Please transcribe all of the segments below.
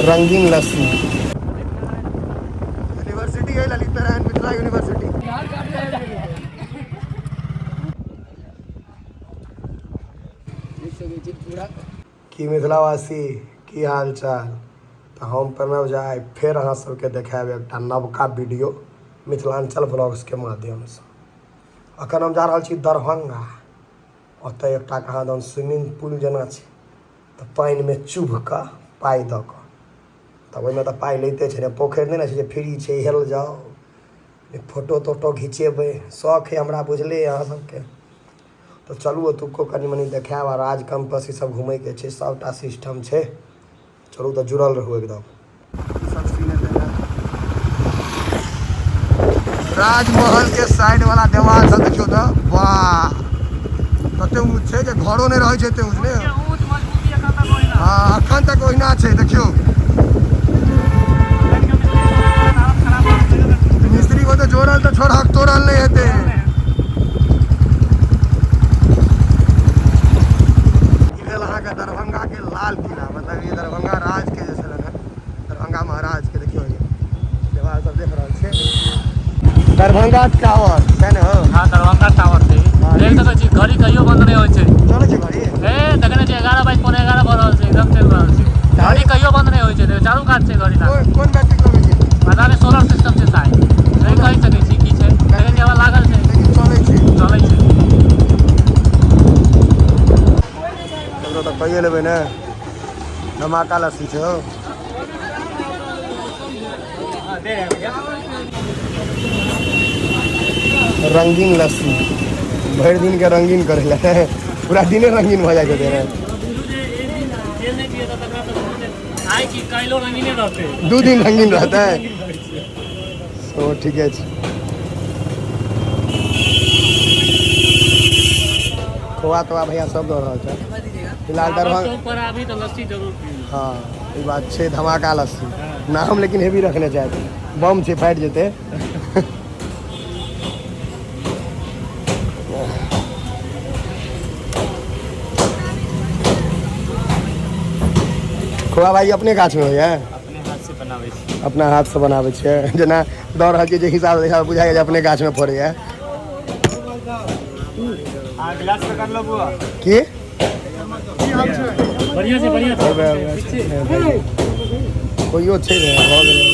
रंगीन लस्सी यूनिवर्सिटी है ललित नारायण मिथिला यूनिवर्सिटी। की मिथिलावासी की हाल चाल। तऽ हम प्रणव झा आइ फेर अहाँ सबके देखायब एकटा नवका वीडियो मिथिलाञ्चल ब्लॉग्सके माध्यमसँ। अखन हम जा रहल छी दरभंगा। ओतऽ एकटा कहाँ दन स्विमिंग पुल जेना छै, तऽ पानिमे चुभ कऽ पाइ दऽ कऽ, तऽ ओहिमे तऽ पाइ लैते छै ने। पोखरि नहि ने छै जे फ्री छै, हेल जाउ, फोटो तोटो घिचेबै। शौक हइ हमरा, बुझले अहाँ सबके। तऽ चलू ओतुको कनि मनि देखायब आ राज कैम्पस ई सब घुमैके छै, सबटा सिस्टम छै। चलू तऽ जुड़ल रहू एकदम। सब सीन हेतै ने राजमहल के साइड वाला देवाल सब देखियौ तऽ वाह, तते ऊँच छै जे घरो नहि रहै छै एते ऊँच ने। हाँ, अखन तक ओहिना छै। देखियौ मिस्त्री को तऽ जोड़ल तऽ छोड़हक तोड़ल नहि हेतै। ई भेल अहाँके दरभंगा के लाल किला, मतलब ई दरभंगा राज के जे छलनि हेँ, दरभंगा महाराज के। देखियौ ई देवाल सब देख रहल छियै। दरभंगा टावर छै ने? हो हाँ, दरभंगा टावर छै। देख सकै छी, घड़ी कहियो बंद नहि होइ छै। चलै छै घड़ी। ए देखने छी, 11 बाजि 10:45 भऽ रहल छै, एकदम चलि रहल छै। घड़ी कहियो बंद नहि होइ छै। देखियौ, चारू कात छै घड़ी लागल। कोन बैटरी लगै छै? पता नहि, सोलर सिस्टम छै शायद, नहि कहि सकै छी की छै। देखै छी, हवा लागल छै। लेकिन चलै छै। चलै छै। ककरो तऽ कहिए लेबै ने। धमाका लस्सी छै हौ। रंगीन लस्सी भरि दिन के रंगीन करै लए, पूरा दिने रंगीन भऽ जाइ छै ने। आइ की काल्हिो रंगीने रहतै। 2 दिन रंगीन रहतै। ओ ठीके छै। खोआ तोआ भैया सब दऽ रहल छै फिलहाल। दरभंगा चौक पर आबी तऽ लस्सी जरूर पी। हाँ, ई बात छै। धमाका लस्सी नाम लेकिन हेवी रखने छै, बम छै, फाटि जेतै। खोआ भाई अपने गाछ में होइए? अपने हाथ से बनाबै छी। अपना हाथसँ बनाबै छियै। जेना दऽ रहल छियै, जे हिसाब हिसाब बुझाइए जे अपने गाछमे फड़ैए। गिलास पे कर लो बुआ। की बढ़िया छै, बढ़िया छै। कोइयो छै ने, भऽ गेलै।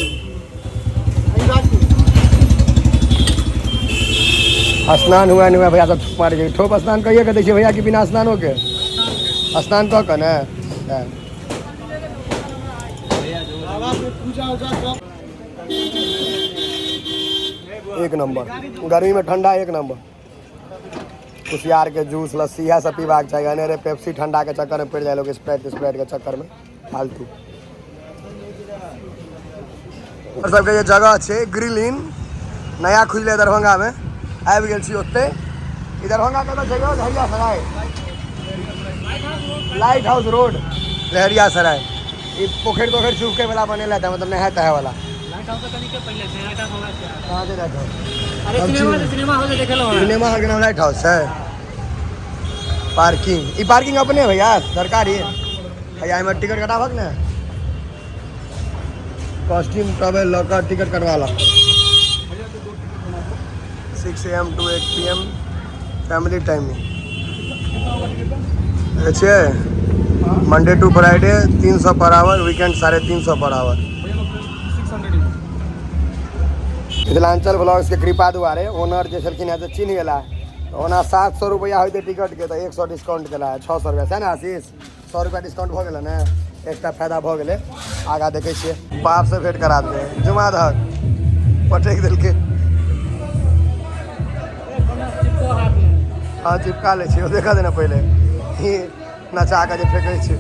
स्नान हुआ नहि हुआ, भैया सब ठोप मारै छै। ठोप स्नान कहिए कऽ दै छियै भैया कि बिना स्नानो के? स्नान कऽ कऽ ने। सएह। एक नंबर गर्मी में ठंडा, एक नंबर कुसियार के जूस, लस्सी, इएह सब पीबाक चाही। अनेरे पेप्सी ठंडा के चक्कर में पड़ि जाय लोग, स्प्राइट स्प्राइट के चक्कर में फालतू। और सबके जे जगह छै ग्रिल इन, नया खुजलै दरभंगा में, आबि गेल छी ओतै। ई दरभंगा कतऽ छै यौ? Laheriasarai, light house road, Laheriasarai. ई पोखरि तोखरि चुपके वाला बनेला था, मतलब नहाय तहाय वाला। लाइट हाउस कनिके पहिले छै, लाइट हाउस हमरा छै। कहाँ छै लाइट हाउस? अरे सिनेमा, सिनेमा हॉल देखेलो? सिनेमा हॉल के नाम लाइट हाउस है। पार्किंग, ई पार्किंग अपने भैया सरकारी भैया? एहिमे टिकट कटाबक ने, कॉस्ट्यूम टॉवेल लऽ कऽ टिकट कटवा लऽ। 6 AM to 8 PM family timing छियै। Monday to Friday 300 per hour, weekend 350 per hour. Mithilanchal blogs के कृपा दुआरे ओनर जे छलखिन हेँ से चिन्ह गेला। तऽ ओना 700 रुपैआ होइतै टिकटके, तऽ 100 डिस्काउंट केला है, 600 रुपैआ सएह ने आशीष? 100 रुपैआ डिस्काउंट भऽ गेलै ने, एकटा फायदा भऽ गेलै। आगाँ देखै छियै, बापसँ भेंट करा देबै। जुमा दहक पटकि देलकै। हँ, चिपका लै छियै। ओ देखऽ दे ने पहिले, ई नचा कऽ जे फेकै छै।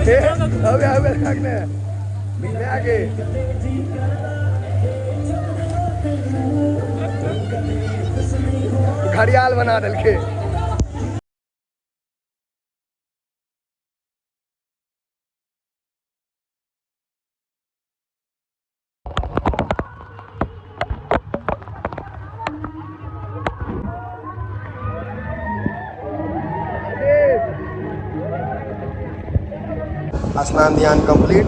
हे, अबे अबे ने गे। घड़ियाल बना देलकै। स्नान ध्यान कंप्लीट।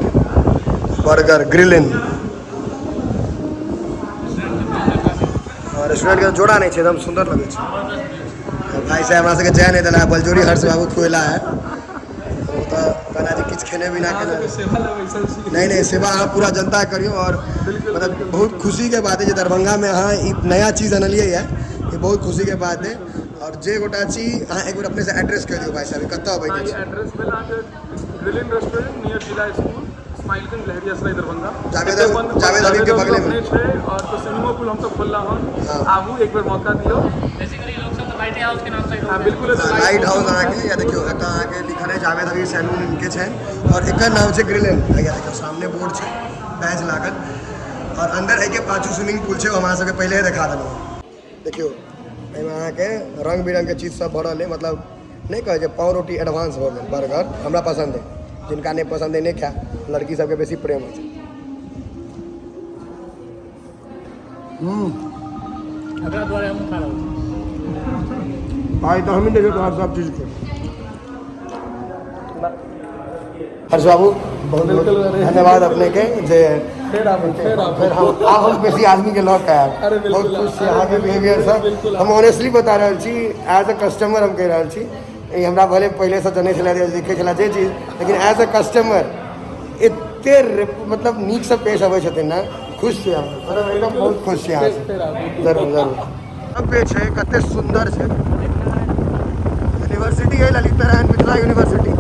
बर्गर ग्रिलिन रेस्टोरेंट के जोड़ा नहीं छै, एकदम सुंदर लगै छै। भाई साहब हमरा सबके जाय नहि देला, बलजोरी हर्ष बाबू खुएला है। ओ तऽ कहला जे किछु खेने बिना केना। नहीं नहीं, सेवा अहाँ पूरा जनता करियो। और मतलब बहुत खुशी के बात है जे दरभंगा में अहाँ ई नया चीज़ अनलियै है, ये बहुत खुशी के बात है। और जे गोटा छी अहाँ एक बेर अपने से एड्रेस कहि दियौ भाई साहब, कतऽ अबै के छै? एड्रेस भेल अहाँके ग्रिलिन रेस्टोरेंट नियर जिला स्कूल, स्माइलगंज, लहरियासराय, दरभंगा। जावेद एते बंद- जावेद हबीब के बगले में। अपने छै और तो सिनेमो पुल हमसब खोलला हन। आबू, एक बेर मौका दियौ। बेसिकली लोग सब तो लाइट हाउस के नाम से। हाँ बिल्कुल, एतऽ लाइट हाउस अहाँके या देखियौ एतऽ अहाँके लिखल है जावेद हबीब सैलून के छै और एकर नाम छै ग्रिलिन। भैया देखियौ सामने बोर्ड छै, बैच लागल और अंदर एहिके पाछू स्विमिंग पूल छै, ओ हम अहाँ सबके पहिले देखा देलहुँ। देखियौ एहिमे अहाँके रंग बिरंग के चीज सब भरल है, मतलब नहि कहै छै पाव रोटी एडवांस भऽ गेल। बर्गर हमरा पसंद है, जिनका नहि पसंद है नहि खाए, लड़की सबके बेसी प्रेम होइ छै। एकरा दुआरे हम खा रहल छी। भाई तऽ हमही देखियौ तोहर सब चीजके। हर्ष बाबू बहुत बहुत धन्यवाद अपने के जे फेर आबू, फेर आबू। फेर हम आब हम बेसी आदमी के लऽ के आयब। अरे बिल्कुल, बहुत खुश छी अरे अहाँके बिल्कुल, बिहेवियर से। बिल्कुल। हम ऑनेस्टली बता रहल छी, एज अ कस्टमर हम कहि रहल छी, ई हमरा भले पहिलेसँ जनै छलै, देखै छलै जे चीज, लेकिन एज अ कस्टमर एते मतलब नीकसँ पेश अबै छथिन ने, खुश छी हम, मतलब एकदम बहुत खुश छी अहाँसँ। फेर आबू। जरूर जरूर। भव्य छै, कते सुंदर छै यूनिवर्सिटी है ललित नारायण मिथिला यूनिवर्सिटी,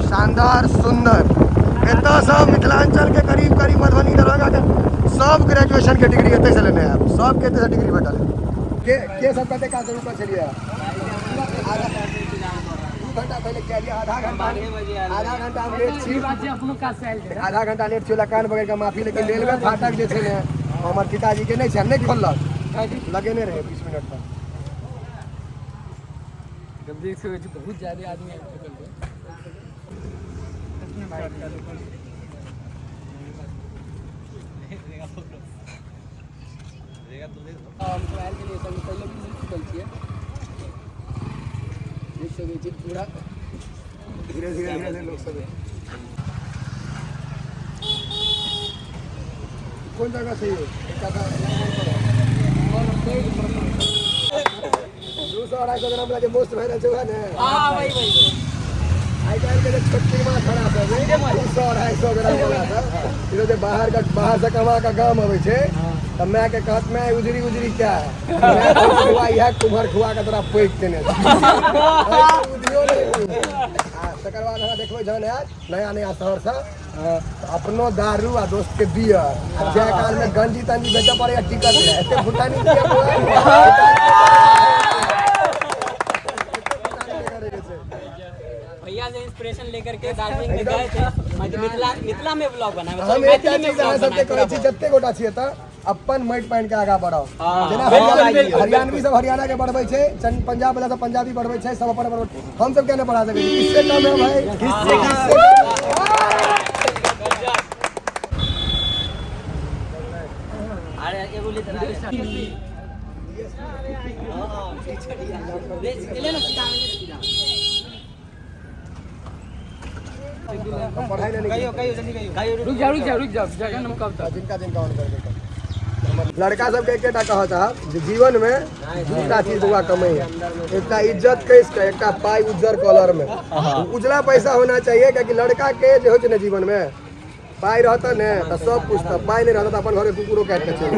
शानदार सुंदर। एतऽ सब मिथिलांचल के करीब करीब मधुबनी दरभंगा के सब ग्रेजुएशन के डिग्री एतै से लेने आयब, सबके एतै से डिग्री भेटल है। के सब कते काल से रुकल छलियै? 2 घंटा पहले क्या लिया, आधा घंटा, आधा घंटा हम लेट छी, आधा घंटा लेट छी, कान पकड़ के माफी। लेकिन रेलवे फाटक जे छै ने हमर पिताजी के नहि छै, नहि खोललक, लगेने रहे 20 मिनट तक। देख सकै छी बहुत ज्यादा आदमी आबि चुकल छै। हम सब आयल छलियै संग पहिले भी मिल चुकल छियै। देख सकै छी पूरा धीरे धीरे धीरे धीरे लोग सब। कोन जगह छै यौ? एकटा तऽ 200-250 ग्राम वाला जे मोस्ट वायरल छै वएह ने? हाँ वही वही। आइ काल्हि के जे छोटकी माछ छौड़ा सब 200-250 ग्राम वाला सब, ई जे बाहर से कमा के गाम अबै छै तऽ माय के कहत माय उजरी उजरी क्या है, माय कहत, खुआ इएह कुम्हर खुआ के तोरा पैघ केने छै। उधियो नहि। आ तकर बाद अहाँ देखबै जहन आयत नया नया शहरसँ तऽ अपनो दारू आ दोस्त के बियर, आ जाय काल में गंजी तंजी बेचऽ पड़ैया टिकट लए, एते फुटानी किया बौआ? एते फुटानी नहि करैके छै। भैया से इंस्पिरेशन लेकर के दार्जिलिंग में गए थे, मिथिला मिथिला में ब्लॉग बनाए, हम एकटा मैथिली में चीज अहाँ ब्लॉग सबके बनाए। कहै छी, जते गोटा छियै तऽ अपन माटि पानि के आगाँ बढ़ाउ। हाँ। जेना बिल्कुल, बिल्कुल। हरियाणवी सब हरियाणा के बढ़बै छै, पंजाब वाला सब पंजाबी बढ़बै छै, सब अपन अपन। हम सब किया नहि बढ़ा सकै छी? किससे कम है भाई, किससे कम? अरे एगो ले ले ना सीधा ले सीधा। पढ़ाई नहीं। कहियो कहियो जल्दी कहियो। रुक जाओ रुक जाओ रुक जाओ, जगह हम कब तक जिनका जिनका ऑन करके लड़का सबके एकेटा कहऽ चाहब जे जीवन में दूटा चीज बौआ कमै है, एकटा इज्जत कैस के, एकटा पाई उज्जर कलर में, उजला पैसा होना चाहिए। कियाकि लड़का के जे होइ छै ने जीवन में पाई रहता ने तऽ सब कुछ, तऽ पाई नहीं रहता तऽ अपन घर के कुकुरो काटि के चलि।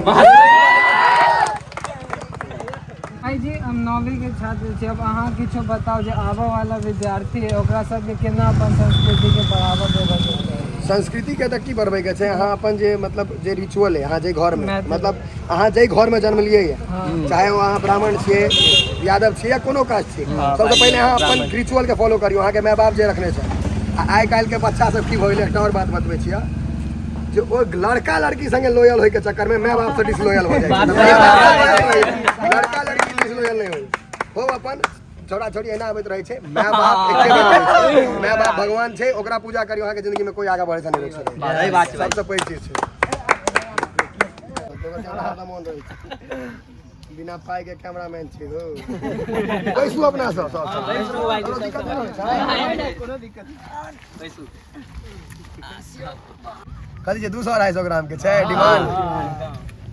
भाई जी हम 9वीं के छात्र छी, अब अहाँ किछो बताउ जे आबऽ वाला विद्यार्थी है ओकरा सबके केना अपन संस्कृति के बढ़ावा देबऽ के छै। संस्कृति के तऽ की बढ़बै के छै, अहाँ अपन जे मतलब जे रिचुअल है, अहाँ जे घर में मैथिली। मतलब अहाँ जे घर में जन्म लिए है, चाहे वो अहाँ ब्राह्मण छियै, यादव छियै या कोनो कास्ट छियै, सबसँ पहिले अहाँ अपन रिचुअल के फॉलो करियौ, अहाँके माय बाप जे रखने छै। आ आइ काल्हि के बच्चा सब की भऽ गेलै, एकटा आओर बात बतबै छियै जे ओ लड़का लड़की संगे लोयल होय के चक्कर में माय बाप से डिसलोयल हो जाइ छै। लड़का लड़की डिसलोयल नहीं होइ हो, अपन छोड़ा छोड़ी एना आबैत रहै छै। माय बाप एके बेर रहै छै, माय बाप भगवान छै, ओकरा पूजा करियौ, अहाँके जिंदगी में कोई आगा बढ़ै से नहीं रोकि सकै, सबसँ पैघ चीज छै। मोन रहै छै। बिना पाई के कैमरामैन छी हो। बैसू अपना सब सब सब। कोनो दिक्कत नहि होइ छै? कोनो दिक्कत बैसू। कथी छै 200-250 ग्राम के छै डिमांड?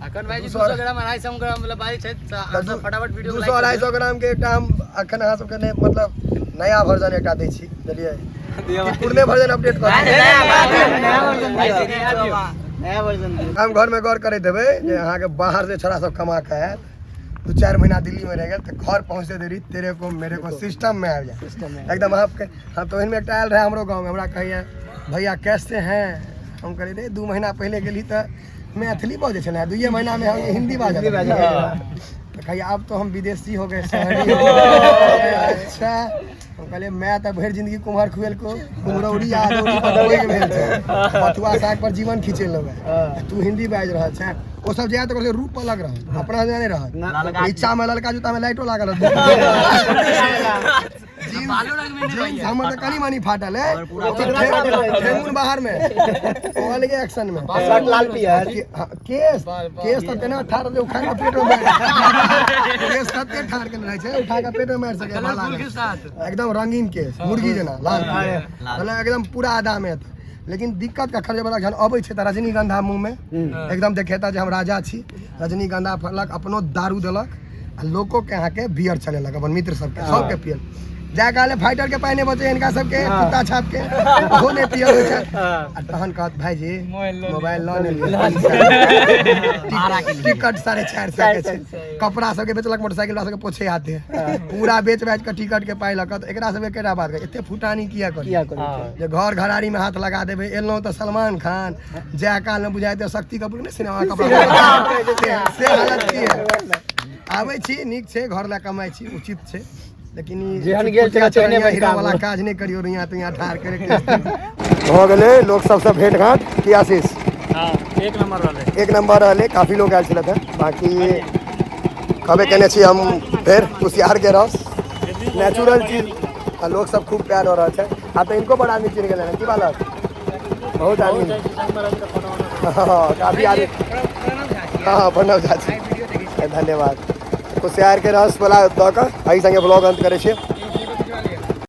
अखन भाई 200 ग्राम 250 ग्राम वाला बारी छै, तऽ फटाफट वीडियो 200-250 ग्राम के एकटा हम अखन अहाँ सबके नहि मतलब नया वर्जन एकटा दै छी, बुझलियै? कि पुरने वर्जन अपडेट कऽ दियौ? नया वर्जन। हम घरमे गौर करैत हेबै जे अहाँके बाहर से छोड़ा सब कमा कऽ आयत, 2-4 महीना दिल्ली में रह गेल तऽ घर पहुँचते देरी तेरे को मेरे को सिस्टम में आबि जाए एकदम आपके। हम तऽ ओहिमे एकटा आयल रहै हमरो गाँवमे, हमरा कहैया भैया कैसे हैं? हम कहलियै रे 2 महीना पहिले गेली तऽ मैथिली बजै छलै, 2 महीनामे हम हिंदी बाजऽ तऽ कहैया आब तो हम विदेशी हो गए शहरी हो गए। अच्छा, हम कहलियै मैं तऽ भरि जिंदगी कुम्हर खुएलको कुम्हरौरी आ अदौरी पकड़बैके भेल छै, बथुआ साग पर जीवन खिचेलहुँ हेँ, तू हिंदी बाजि रहल छै। ओ सब जायत तऽ रूप अलग रहत, अपना जेना नहि रहत। नीचा मे ललका जूता मे लाइटो लागल रहत। जीन्स हमर तऽ कनि मनि फाटल है, ठेंगुन बाहर मे, ओ अलगे एक्शन में। शर्ट लाल पियर। केस केस तऽ तेना ठाढ़ जे उखाड़ के पेट में मारि, केस तते ठाढ़ केने रहै छै उठा के पेट में मारि सकै एकदम रंगीन केस, मुर्गी जेना लाल पियर, मतलब एकदम पूरा आधा में। लेकिन दिक्कत कखन जे जखन अबै छै तऽ रजनीगंधा मुँह में एकदम देखेता जे हम राजा छी। रजनीगंधा फड़लक, अपनो दारू देलक आ लोको के अहाँके बियर चलेलक, अपन मित्र सबके सबके पियल। जाय काले फाइटर के पाइ नहि बचे हिनका सबके, कुत्ता छाप के ओहो नहि पियल होइ छै। आ तहन कहत भाईजी मोबाइल लऽ ने लिअ, टिकट 450 के छै। कपड़ा सबके बेचलक, मोटरसाइकिल वाला सबके पोछे हाथे पूरा बेच बाच के टिकट के पाइ लऽ कऽ। तऽ एकरा सबके केटा बात एते फुटानी किया करी जे घर घरारी में हाथ लगा देबै। एलहुँ तऽ सलमान खान, जाय काल में बुझाइ शक्ति कपूर नहि सिनेमा कपड़ा से हालत की है। आबै छी नीक छै, घर लए कमाइ छी, उचित छै, लेकिन ई जेहन गेल छै तेहने हीरा वाला काज नहि करियौ, रुइया तुइया ठाढ़ करे भऽ गेलै। लोक सबसँ भेंट घाट की आशीष? हाँ, एक नंबर रहलै। एक नंबर रहलै, काफी लोग आयल छलथि हेँ। बाकी कहबे केने छी हम फेर कुसियार के रस नेचुरल चीज आ लोक सब खूब प्यार हो रहल छै। आ तऽ इनको बड़ आदमी चिन्ह गेलै हँ की बालक, बहुत आदमी, हाँ काफी आदमी। हाँ प्रणव झा छी, धन्यवाद। कुसियार के रस वाला दऽ कऽ एहि संगे ब्लॉग अंत करै छियै।